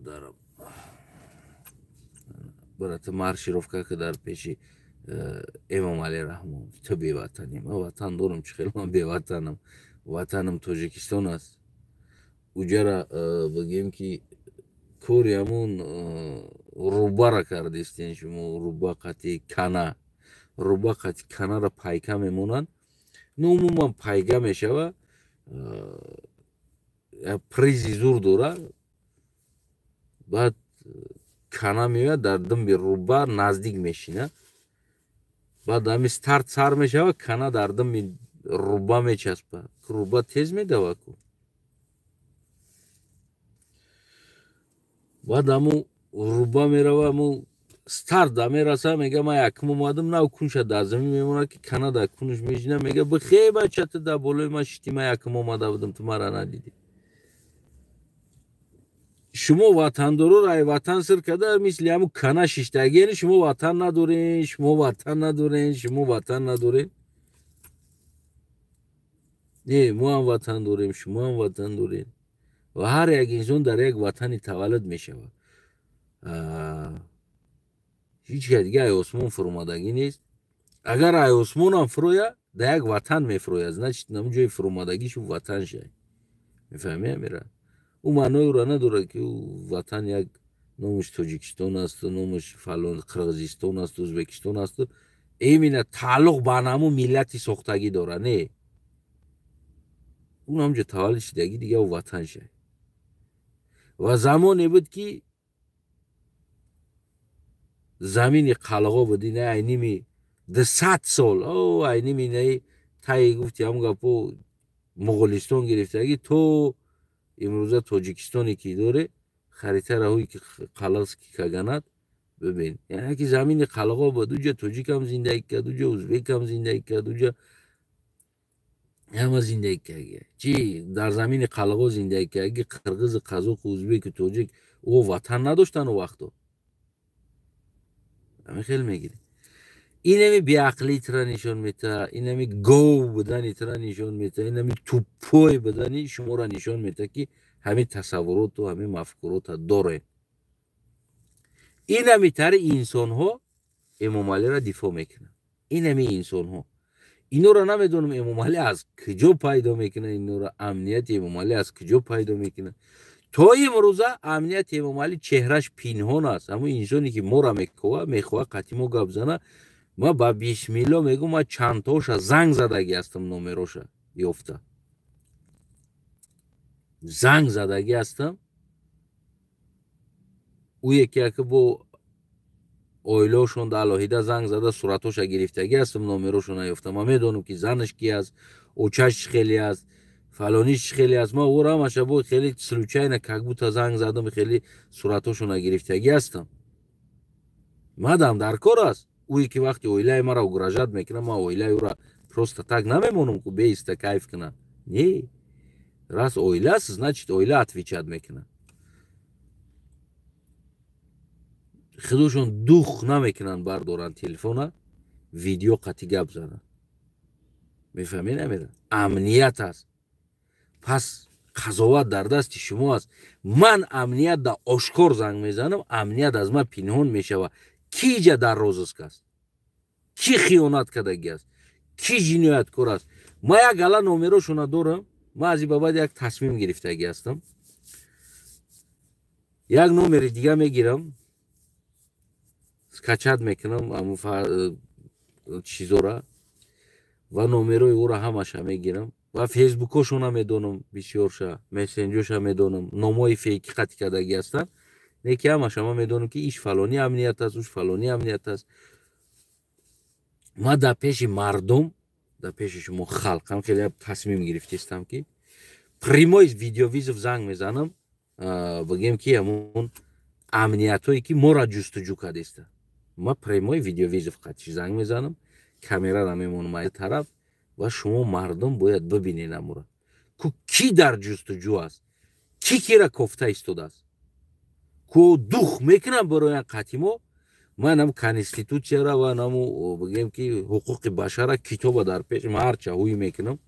дарам. Брата, маршировка ки дар пеши Эмомалӣ Раҳмон. Ту беватанӣ, ман ватан дорам. Чӣ хел ман беватанам? Ватанам Тоҷикистон аст. Уҷара бигем ки кори ҳамун рубара кардистен шумо. Руба қати кана, руба қати канара пайка мемонанд. Ну, умуман пайга мешава, призи зур дора. Баъд кана меояд, дар думби руба наздик мешина. Баъд ҳами старт сар мешава, кана дар думби руба мечаспа, руба тез медава ку. Баъд ҳамун руба мерава, ҳамун старт да мераса, мега: «Ман якум омадам». Нав кунша дар замин мемонад, ки кана дар кунуш мешина. Мега: «Бихе, бача, ту дар болои ман шити, ман якум омада будам, ту мара надидӣ». Шумо ватандороро ай ватан сир карда, мисли ҳамун кана шиштагӣ. Яъне шумо ватан надорен, шумо ватан надорен, шумо ватан надорен. Не, мо ҳам ватан дорем, шумо ҳам ватан дорем ва ҳар як инсон дар як ватани таваллуд мешавад. Ҳеҷ ка дига ай осмон фуромадагӣ нест. Агар ай осмонам фуроя, дар як ватан мефурояд, значит, намун ҷои фуромадагишу ватан шай. Мефаҳмӣ, амира? Ӯ маънои ӯро надорад, ки ӯ ватан як номаш Тоҷикистон асту, номаш фалон Қирғизистон асту, Ӯзбекистон асту, именно тааллуқ ба намун миллати сохтагӣ дорад. Не, ӯ ҳамҷо таваллуд шидагӣ, дига ӯ ватан шай. Ва замоне буд, ки замини қалғо буд. Ина айними 200 сол, о айними инаи таи гуфти ҳамун гапо Моғулистон гирифтагӣ то имрӯза Тоҷикистоне ки доре, харитаро ҳои ки қалғский каганат бибин, яъне ки замини қалғо буд. Уҷа тоҷикам зиндагӣ кард, уҷа узбекам зиндагӣ кард, уҷа ҳама зиндагӣ кард. Чи дар замини қалғо зиндагӣ кард? Қирғизу, қазоқу, узбеку, тоҷик о ватан надоштанд о вақто? Ҳамин хел мегирӣ. Инами беақлии тира нишон метаҳад, инами гов будани тира нишон метаҳад, инами тупой будани шуморо нишон метаҳад, ки ҳамин тасаввуроту ҳамин мафкурота доред. Инами тари инсонҳо Эмомалиро дифоъ мекунанд. Инами инсонҳо, инора намедонам, Эмомалӣ аз куҷо пайдо мекунад инора, амнияти Эмомалӣ аз куҷо пайдо мекунад. То имрӯза амнияти Эмомалӣ чеҳраш пинҳон аст. Ҳамун инсоне ки моро мекова, мехоҳад қатъи мо гап зана, ма ба бисмилло мегӯм, ма чандтоша занг задагӣ ҳастам, номероша ёфта. Занг задагӣ ҳастам. Ӯ яке яке бо оилаошон да алоҳида занг зада, суратоша гирифтагӣ ҳастам, номерошона ёфтам. Ман медонам, ки занаш ки аст, очаш чӣ хеле аст, фалониш чӣ хеле аст. Ман ӯро ҳамаша бо хеле случайно как будто занг задам, хеле суратошона гирифтагӣ ҳастам. Мадам дар кор аст. Ӯе ки вақти оилаи маро угрожать мекунад, ман оилаи ӯра просто так намемонам, ку беиста кайф кунад. Не, раз оила аст, значит, оила отвечать мекунад. Худошон дух намекунанд, бардоранд телефона, видео қатӣ гап зананд. Мефаҳмед, намера амният аст. Пас қазоват дар дасти шумо аст. Ман амният да ошкор занг мезанам, амният аз ман пинҳон мешавад. Ки иҷа дар розыск аст, кӣ хиёнат кардагӣ аст, кӣ ҷинояткор аст? Ман як гала номерошона дорам. Ман аз ин ба баъд як тасмим гирифтагӣ ҳастам, як номери дига мегирам, скачать мекунам аму чизора ва номерои ӯро ҳамаша мегирам ва фейсбукошона медонам, бисёрша мессенҷоша медонам, номҳои фейки қатӣ кардагӣ ҳастанд. Не ки ҳамаша ман медонам, ки иш фалони амният аст, уш фалони амният аст. Ман дар пеши мардум, дар пеши шумо халқам хеле тасмим гирифтистам, ки прямой видеовызов занг мезанам, бигем, ки ҳамон амниятҳое ки моро ҷустуҷӯ кардеста, ман прямой видеовызов қатиш занг мезанам, камерара мемонам ай тараф ва шумо мардум бояд бибинед амура ку кӣ дар ҷустуҷӯ аст, кӣ кира кофта истодааст, ку дух мекунам барои қатъи мо. Ман ам конститутсияра ва наму бигем, ки ҳуқуқи башара, китоба дар пеш ман ҳарча ҳуй мекунам,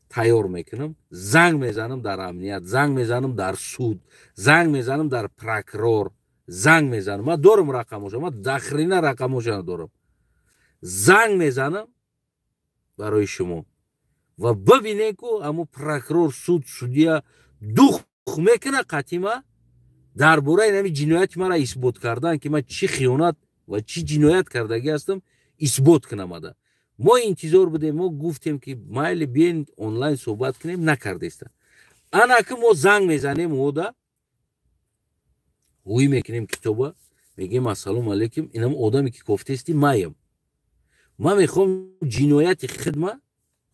тайёр мекунам, занг мезанам дар амният, занг мезанам дар суд, занг мезанам дар прокурор, занг мезанам. Ман дорам рақамоша, ман дахрина рақамошана дорам. Занг мезанам барои шумо ва бибинед, ку ҳамун прокурор, суд, судья дух мекуна қатъима дар бораи нами ҷинояти мара исбот кардан, ки ман чӣ хиёнат ва чӣ ҷиноят кардагӣ ҳастам, исбот кунамада. Мо интизор будем, мо гуфтем, ки майли, биен, онлайн суҳбат кунем, накардеста. Ана ки мо занг мезанем, ода ҳуй мекунем китоба, мегӯем: «Ассалому алайкум, инам одаме ки кофтести маям, ман мехоҳам ҷинояти хидма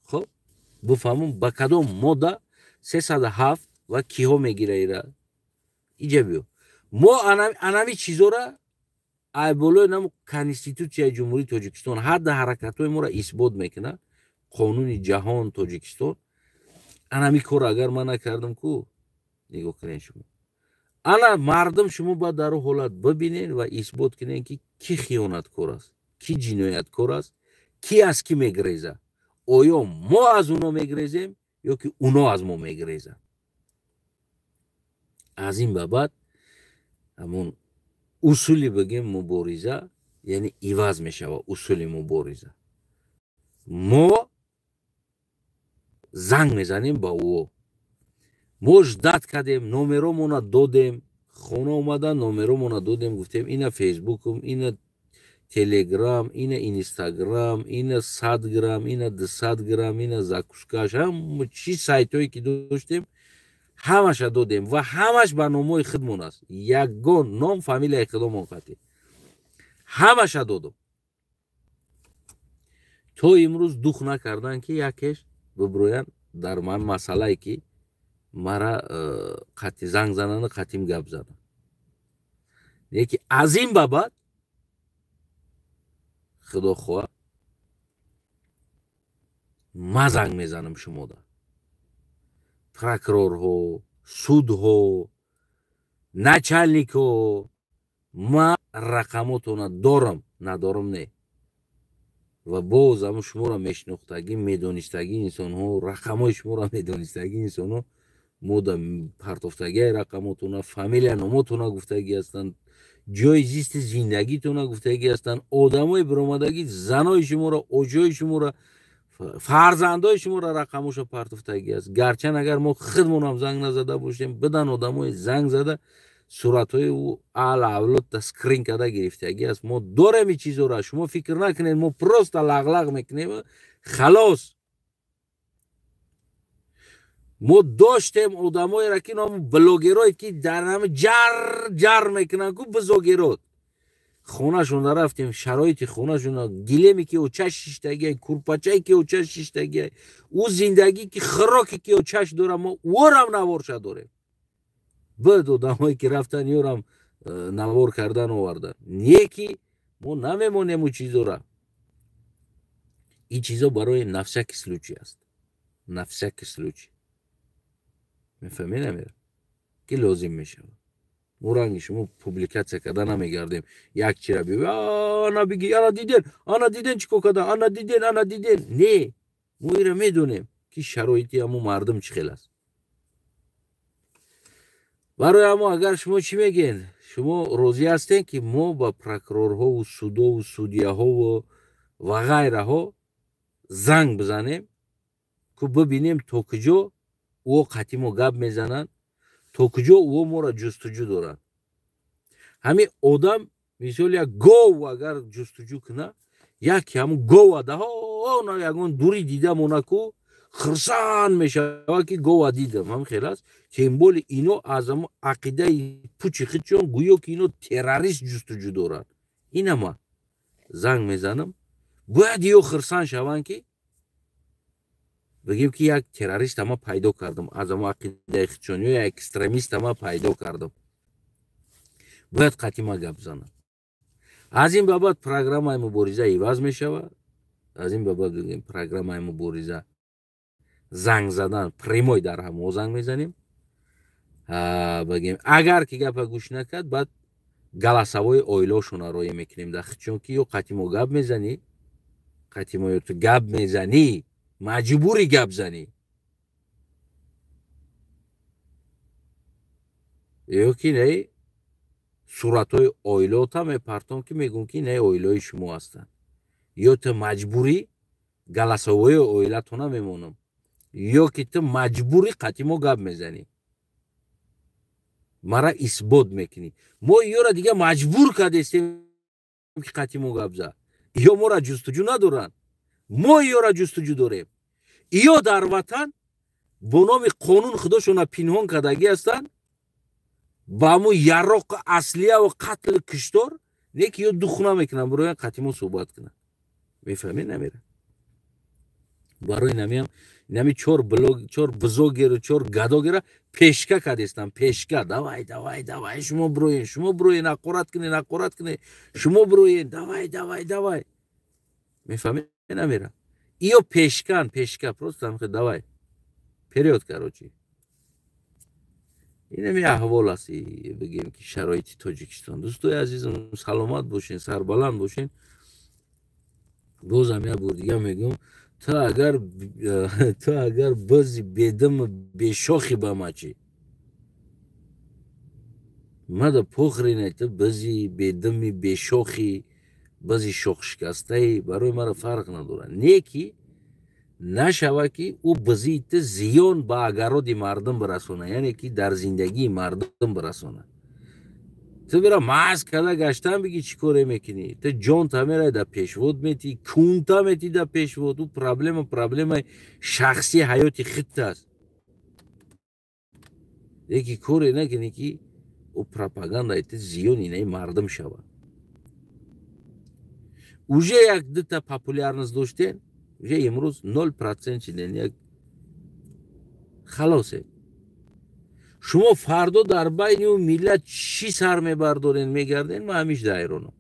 хоб бифаҳмам, ба кадом модда 307 ва киҳо мегира, ира иҷа биё». Мо анами чизора ай болои нам Конститутсияи Ҷумҳурии Тоҷикистон ҳадда ҳаракатҳои моро исбот мекунад, қонуни ҷаҳон, Тоҷикистон. Анами корро агар ман накардам, ку нигоҳ кунед шумо, ана мардум, шумо бояд дар ҳолат бибинед ва исбот кунед, ки кӣ хиёнаткор аст, кӣ ҷинояткор аст, кӣ аз кӣ мегреза. Оё мо аз уно мегрезем ё ки уно аз мо мегрезанд? Аз ин ба баъд ҳамун усули, бигем, мубориза, яъне иваз мешавад усули мубориза. Мо занг мезанем ба ӯ. Мо ждать кардем, номеромона додем, хона омада номеромона додем, гуфтем: ина фейсбукум, ина телеграм, ина инстаграм, ина 100 грамм, ина 200 грамм, ина закускаш, ҳама чӣ сайтҳое ки доштем, ҳамаша додем ва ҳамаш ба номҳои худмон аст, ягон ном фамилияи худомон қатӣ ҳамаша додум. То имрӯз дух накардан, ки якеш биброянд дар ман масъалае, ки мара қатъи занг занану қатъим гап занам. Леки аз ин ба баъд, худо хоҳад, ма занг мезанам шумода, прокурорҳо, судҳо, начальникҳо. Ма рақамотона дорам, надорам не. Ва боз ҳамн шуморо мешинохтагӣ, медонистагӣ инсонҳо, рақамҳои шуморо медонистагӣ инсонҳо мода партофтагиаи рақамотона, фамилия номотона гуфтагӣ ҳастанд, ҷои зисти зиндагитона гуфтагӣ ҳастанд, одамои биромадагӣ, занои шуморо, оҷои шуморо, фарзандои шуморо рақамоша партофтагӣ аст. Гарчанд агар мо худмонам занг назада бошем, бидан одамои занг зада, суратҳои ӯ аҳл авлодта скрин карда гирифтагӣ аст. Мо дорем ин чизора, шумо фикр накунед, мо просто лағлағ мекунем, халос. Мо доштем одамоеро, ки ном блогерое, ки дар ҳами ҷар ҷар мекунанд ку бизогерот. Хонашонда рафтем, шароити хонашона, гилеме ки очаш шиштагиай, курпачае ки очаш шиштагиай, ӯ зиндагӣ ки хӯроке ки очаш дора, мо ӯрам наворша дорем. Бад одамое ки рафтан ёрам навор кардан овардан. Не ки мо намемонем ӯ чизора. Ин чизо барои на всякий случай аст. На всякий случай. Мефаҳмед намера? Ки лозим мешавад. Мо ранги шумо публикатсия карда намегардем. Як чира биёй, ана биги, ана диден, ана диден чӣ кор карда, ана диден, ана диден. Не, мо ира медонем, ки шароити ҳамо мардум чӣ хел аст. Барои ҳамо агар шумо чӣ мегӯед? Шумо розӣ ҳастед, ки мо ба прокурорҳову судову судияҳову ва ғайраҳо занг бизанем, ку бибинем то куҷо ӯ қатъи мо гап мезананд, то куҷо ӯ моро ҷустуҷӯ доранд. Ҳамин одам мисол як гов агар ҷустуҷӯ кунад, яке ҳамун гова даҳо ягон дури дида мона ку хурсанд мешавад, ки гова дидам. Ҳам хел аст. Тем более ино аз ҳамун ақидаи пучи худшон гӯё ки ино террорист ҷустуҷӯ доранд. Инама занг мезанам, бояд ё хурсанд шаванд, ки бигем, ки як террорист ама пайдо кардам аз ҳамон ақидаи худшон ё як экстремист ама пайдо кардам. Бояд қатъи ма гап занам. Аз ин ба баъд программаи мубориза иваз мешавад. Аз ин ба баъд бигем, программаи мубориза занг задан, прямой дар ҳамо занг мезанем. Бигем, агар ки гапа гӯш накард, баъд голосовой оилаошона роя мекунем дар худшон, ки ё қатъи мо гап мезанӣ, қатъи мо ё ту гап мезанӣ, маҷбури гап занӣ, ё ки не, суратҳои оилаота мепартом, ки мегӯм, ки не, оилаи шумо ҳастанд. Ё ту маҷбурӣ голосовой оилатона мемонам, ё ки ту маҷбурӣ қатъи мо гап мезанӣ, мара исбот мекунӣ. Мо ёра дига маҷбур кардестем, ки қатъи мо гап зад. Ё моро ҷустуҷӯ надоранд, мо ёра ҷустуҷӯ дорем. Ё дар ватан бо номи қонун худошона пинҳон кардагӣ ҳастанд, ба ҳамун яроқ аслияву қатлу киштор, не ки ё дух намекунанд бироян қатъи мо суҳбат кунанд. Мефаҳмед намера? Барои намиам нами чор блог, чор бзогеру чор гадогера пешка кардестам, пешка. Давай, давай, давай, шумо бироен, шумо бироен, ҳақорат кунед, ҳақорат кунед, шумо бироен, давай, давай, давай. Мефаҳмед намера? Иё пешкан, пешка, просто ҳамхе давай. Вперёд, короче. Инами аҳвол аст, бигем, ки шароити Тоҷикистон. Дӯстои азизам, саломат бошен, сарбаланд бошен. Бозам як бор дига мегӯям, ту агар бизи бедиму бешохи ба ма чӣ? Мада похрен, ту бизи бедими бешохи, бизи шохшикастаи, барои мара фарқ надорад. Не ки нашава, ки ӯ бизии ту зиён ба агароди мардум бирасона, яъне ки дар зиндагии мардум бирасона. Ту бира маз карда гаштан, биги, чӣ коре мекунӣ? Ту ҷонта мерай дар пешвод метӣ, кунта метӣ дар пешвод. Ӯ проблема проблемаи шахсии ҳаёти худт аст. Леки коре накунӣ, ки ӯ пропагандаи ту зиёни наи мардум шавад. Уже як дута популярность доштен, уже имрӯз 0% шиден, як халосе. Шумо фардо дар байни ӯ миллат чӣ сар мебардорен, мегарден? Ман ҳамиш ҳайронам,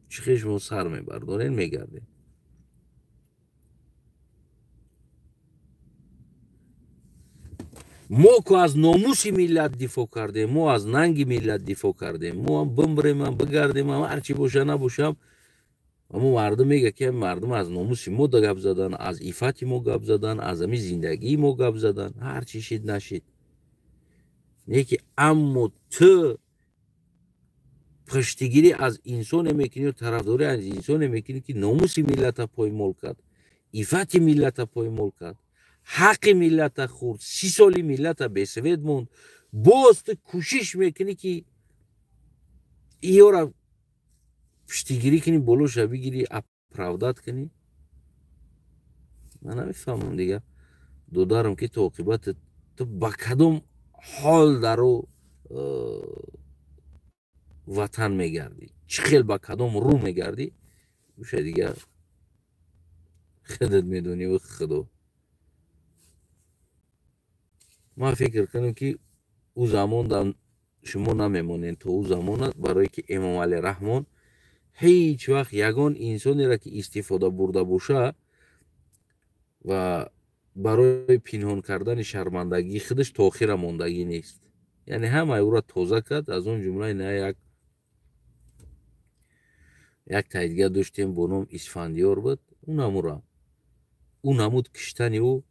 чӣ хел шумо сар мебардорен, мегарден. Мо ку аз номуси миллат дифоъ кардем, мо аз нанги миллат дифоъ кардем. Мо ҳам бимбиремам, бигардемам, ҳарчи боша набошам, аммо мардум мега, ки мардум аз номуси мо гап задан, аз иффати мо гап задан, аз ҳамин зиндагии мо гап задан, ҳар чӣ шид нашид. Не ки аммо ту пуштигирӣ аз инсоне мекунӣ ё тарафдорӣ аз инсоне мекунӣ, ки номуси миллата поймол кард, иффати миллата поймол кард, ҳаққи миллата хӯрд, 30 соли миллата бесвет монд. Боз ту кӯшиш мекунӣ, ки иёра пуштигирӣ кунӣ, болоша бигирӣ, оправдать кунӣ. Ман намефаҳмам дига. Додарам, ки то оқибат ту ба кадом ҳол дар ӯ ватан мегардӣ, чӣ хел, ба кадом рӯ мегардӣ, уша дигар худат медонӣ. Худо, ман фикр кунам, ки ӯ замон дар шумо намемонед то ӯ замона, барое ки Эмомалӣ Раҳмон ҳеҷ вақт ягон инсонеро, ки истифода бурда боша ва барои пинҳон кардани шармандагии худаш, то охира мондагӣ нест. Яъне ҳамаи ӯро тоза кард. Аз он ҷумла ина як таидига доштем, бо ном Исфандиёр буд. Ӯ намурам, ӯ намуд киштани ӯ,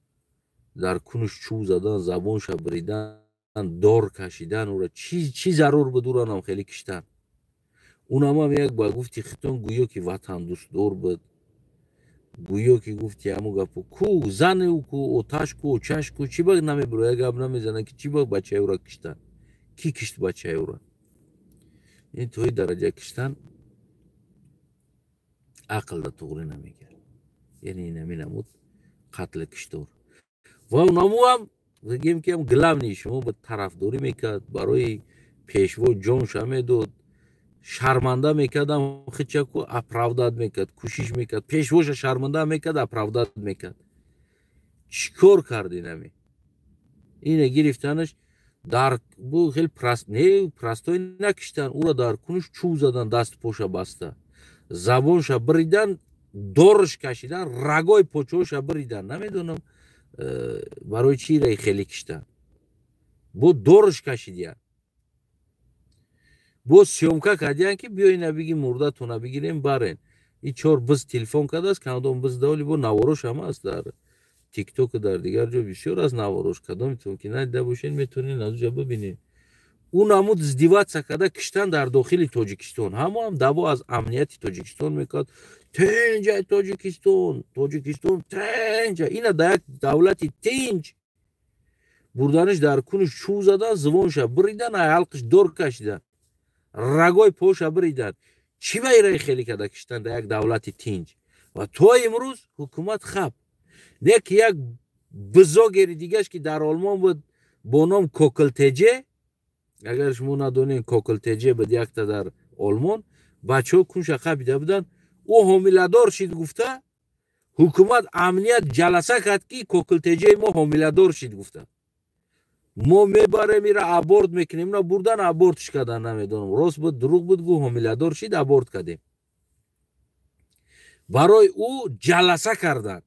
дар кунуш чӯб задан, забонша бридан, дор кашидан, ӯро чӣ зарур буд ӯро нам хеле киштан? Унамам як ба гуфти хитон гӯё ки ватандӯстдор буд, гӯё ки гуфти ҳаму гапу ку, зани ӯ ку, оташ ку, очаш ку, чӣ ба намебуро, як гап намезана, ки чӣ ба бачаи ӯро киштан, кӣ кишт бачаи ӯро? Ин тои дараҷа киштан ақл да туғрӣ намегирад. Яъне инами намуд қатли киштор ва унамуам бигем, ки ам главный шумо ба тарафдорӣ мекард, барои пешво ҷонша медод, шарманда мекардам хичаку, оправдать мекард, кӯшиш мекард, пешвоша шарманда мекард, оправдать мекард. Чӣ кор кард? Инами ина гирифтанаш дар бу хел не простой накиштан ӯро, дар кунуш чӯб задан, даст поша баста, забонша бридан, дорш кашидан, рагои почоша бридан. Намедонам, барои чӣ ира хеле киштан. Бо дорш кашидиян, бо съёмка кардиян, ки биё ина биги, мурдатона бигирем, барен. И чор биз телефон кардааст, кадом биз давли, бо наворош ҳама аст дар Тиктоку, дар дигар ҷо бисёр аз наворош. Кадометон ки надида бошед, метавонед аз ҷа бибинед. Ӯ намуд издеваться карда киштан дар дохили Тоҷикистон. Ҳамоам даъво аз амнияти Тоҷикистон мекард: тинҷай Тоҷикистон, Тоҷикистон тинҷа. Ина дар як давлати тинҷ бурданиш, дар куниш чӯб задан, зувонша бридан, ҳалқиш дор кашидан, рагои поша бридан. Чӣ ба ираи хеле карда киштан дар як давлати тинҷ? Ва то имрӯз ҳукумат хаб не, ки як бизогери дигаш, ки дар Олмон буд, бо ном Кокилтеҷе. Агар шумо надонед, Кокилтеҷе буд якта дар Олмон, бачаҳо кунша қабида буданд, ӯ ҳомиладор шид гуфта, ҳукумат, амният ҷаласа кард, ки Кокилтеҷаи мо ҳомиладор шид гуфта, мо мебарем, ира аборт мекунем. На, бурдан, абортш кардан. Намедонам, рост буд, дурӯғ буд, гу ҳомиладор шид, аборт кардем. Барои ӯ ҷаласа карданд.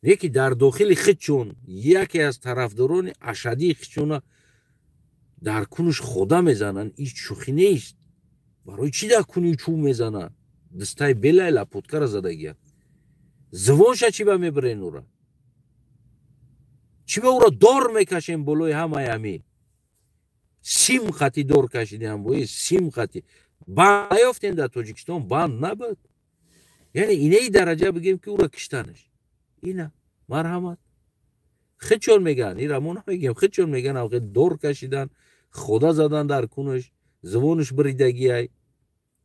Леки дар дохили хидчун яке аз тарафдорони ашадии хидчуна дар кунуш хода мезананд. Ин шӯхӣ нест. Барои чӣ дар куни чӯб мезананд? Дастаи белай лапоткара задагия. Зувонша чӣ ба мебирен ӯра? Чӣ ба ӯро дор мекашем? Болои ҳамаи ҳамин сим хати дор кашидиам, бои сим хати банд наёфтем. Дар Тоҷикистон банд набуд. Яъне инаи дараҷа бигем, ки ӯро киштанаш, ина марҳамат, хидчон мегӯянд, ира мо намегӯем, хидчон мегӯянд, авқе дор кашидан, хода задан дар кунаш, зувонаш бридагиай.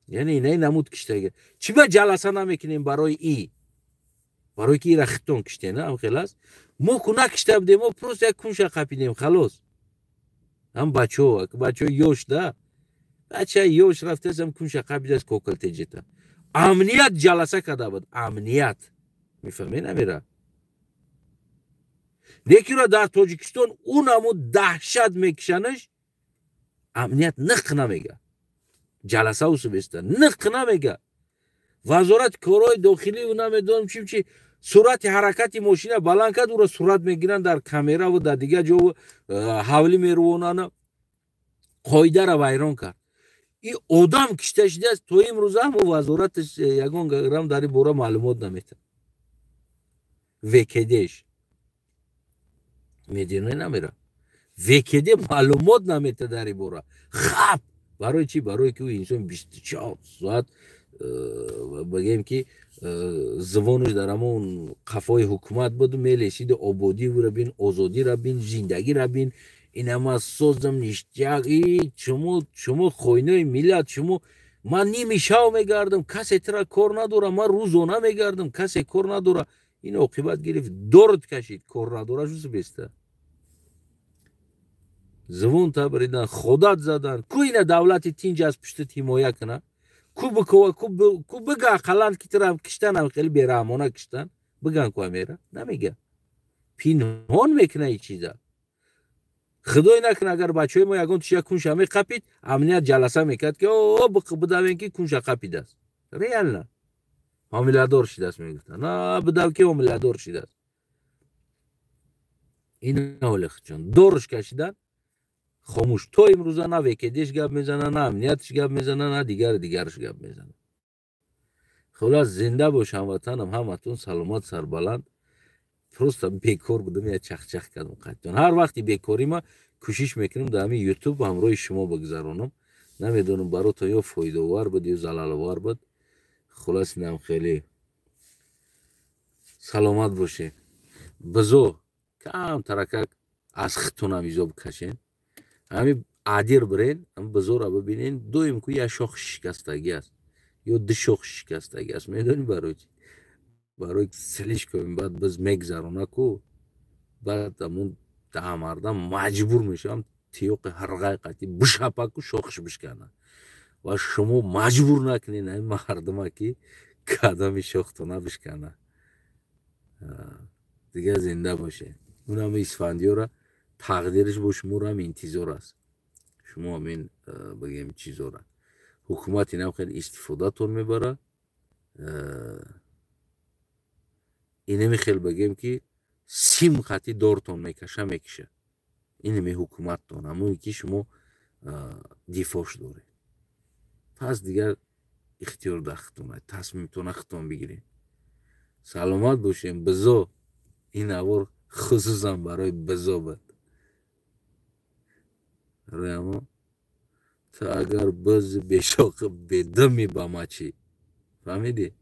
Яъне инаи намуд киштаги. Чӣ ба ҷаласа намекунем барои и, барои ки ира хитон киштена? Ам хел аст. Мо ку накишта будем, мо просто як кунша қапидем, халос. Ҳам бачаҳо, бачаҳо ёш да, бача ёш рафтааст, ҳам кунша қапидааст Кокалтеҷета. Амният ҷаласа карда буд, амният, мефаҳмед амира? Лекинро дар Тоҷикистон ӯ намуд даҳшат мекишанаш, амният ниқ намега, ҷаласа усубеста ниқ намега. Вазорати корҳои дохилӣ, намедонам чи чи, суръати ҳаракати мошина баланд кард, ӯро сурат мегиранд дар камераву дар дигар ҷо, ҳавлӣ мерувонанд. Қоидара вайрон кард, и одам кишта шудааст. То имрӯза ҳамо вазораташ ягон грам дар ин бора маълумот наметад. ВКДш медине намера, ВКД маълумот наметад дар ин бора, хаб. Барои чӣ? Барое ки ӯ инсон 24 соат, бигем ки, зувонаш дар ҳамон қафои ҳукумат буд, мелесиду ободиро бин, озодиро бин, зиндагиро бин, инама созам, ништяк. И шумо хоинои миллат, шумо. Ман ними шав мегардам, касе тира кор надорам, ман рӯзона мегардам, касе кор надора. Ин оқибат гирифт, дорд кашид, кор надора шуси беста. Звон табридан, ходат задан. Ку ина давлати тинҷ аз пуштат ҳимоя куна? Ку бикова, ку бига ақаллан ки тирам киштанам хеле бераҳмона киштан. Биган ку амера? Намега. Пинҳон мекуна и чиза. Худой накуна, агар бачаҳои мо ягон тиша кунша меқапид, амният ҷаласа мекард, ки о бидавем, ки кунша қапидааст. Реально. Ҳомиладор шидааст, мегуфтанд. На, бидав, ки ҳомиладор шидааст. Ин ҳоли худшон. Дорш кашидан, хомӯш. То имрӯза на ВКДш гап мезана, на амниятш гап мезана, на дигар дигарш гап мезана. Хулас, зинда бош, ҳамватанам, ҳаматон саломат, сарбаланд. Просто бекор будам, я чахчах кардам қаттон. Ҳар вақти бекорима кӯшиш мекунам дар ҳамин Ютуб ҳамроҳи шумо бигзаронам. Намедонам, баротон ё фоидаовар буд, ё залаловар буд. Хулас, инам хеле саломат бошед. Бизо кам таракак аз хитонам изо бикашен. Ҳами адир бирен, ҳами бизора бибинен, доим ку як шох шикастагӣ аст ё ду шох шикастагӣ аст. Медонӣ барои чӣ? Барои слишком баъд биз мегзарона ку, баъд ҳамун даҳмардам маҷбур мешавам тиёқи ҳарғай қатӣ бишапаку шохш бишкана. Ва шумо маҷбур накунед ҳамин мардума, ки кадоми шохтона бишкана. Дигар зинда бошед. Унам Исфандиёра тақдириш бо шуморо интизор аст. Шумо ҳамин бигем чизора. Ҳукумат инам хеле истифодатон мебара. Инами хел бигем, ки сим хати дортон мекаша, мекиша. Инами ҳукуматтон, ҳамоне ки шумо дифоъш доред. Пас дигар ихтиёр дар худтон, тасмимтона худтон бигиред. Саломат бошем. Бизо, ин навор хусусан барои бизо буд. Барои ту агар бизи бешоқи бедуми ба ма чӣ? Фаҳмидӣ?